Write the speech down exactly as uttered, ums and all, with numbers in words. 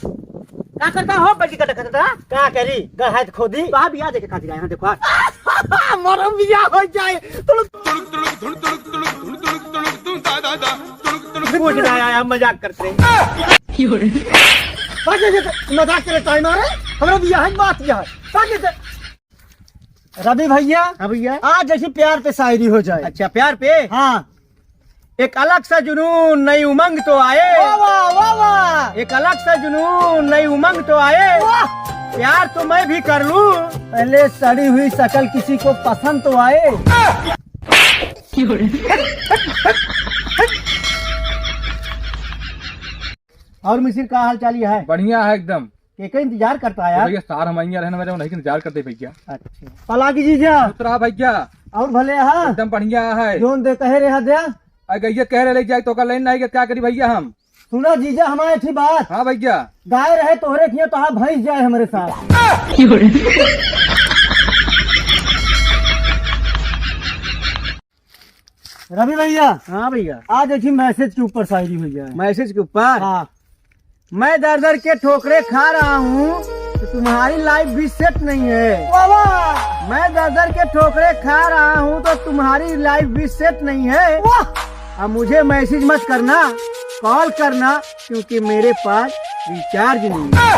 का करता हो, बड़की कटक करता? का करी, गहत खोदी। तो आप बियाह देखे खातिर आए हैं, देखो। मरो बियाह हो जाए। तुड़ुक, तुड़ुक, तुड़ुक, तुड़ुक, तुड़ुक, तुड़ुक, तुड़ुक, तुड़ुक, तुड़ुक, दा, दा, दा, तुड़ुक, तुड़ुक। कुछ ना आया, हम मजाक करते हैं। बात ये तो मजाक करे टाइम आ रहा है, हमरा बियाह है, बात यह है। बात ये तो रवि भैया, हाँ भैया। आज जैसे प्यार पे शायरी हो जाए। अच्छा, प्यार पे? हाँ। एक अलग सा जुनून, नई उमंग तो आए। वाह, वाह, वाह, वाह। एक अलग सा जुनून, नई उमंग तो आए। वाह। प्यार तो मैं भी कर लूं। पहले सड़ी हुई शक्ल किसी को पसंद तो आए। और मिसिर, का हाल चाल है? बढ़िया है एकदम। के का इंतजार करता है तो यार? भैया, सार हम आएंगे रहने वाले, वही के इंतजार करते भैया। अच्छा। पलागी जीजा। खुश रहा भैया। और भले हा? एकदम बढ़िया है। जोन दे कहे रहा द्या। आ गैया कह रहे ले जाए तो का लेन नहीं, क्या करी भैया हम? सुना जीजा, हमारे अच्छी बात। हाँ भैया। गाय रहे तोहरे किया तो भैंस जाए हमारे साथ। रवि भैया। हाँ भैया। आज एक ही मैसेज के ऊपर शायरी हो जाए। मैसेज के ऊपर? हाँ। मैं दर दर के ठोकरे खा रहा हूँ तो तुम्हारी लाइफ भी सेट नहीं है। वाह, वाह। मैं दर दर के ठोकरे खा रहा हूँ तो तुम्हारी लाइफ भी सेट नहीं है। वाह। अब मुझे मैसेज मत करना, कॉल करना, क्योंकि मेरे पास रिचार्ज नहीं है।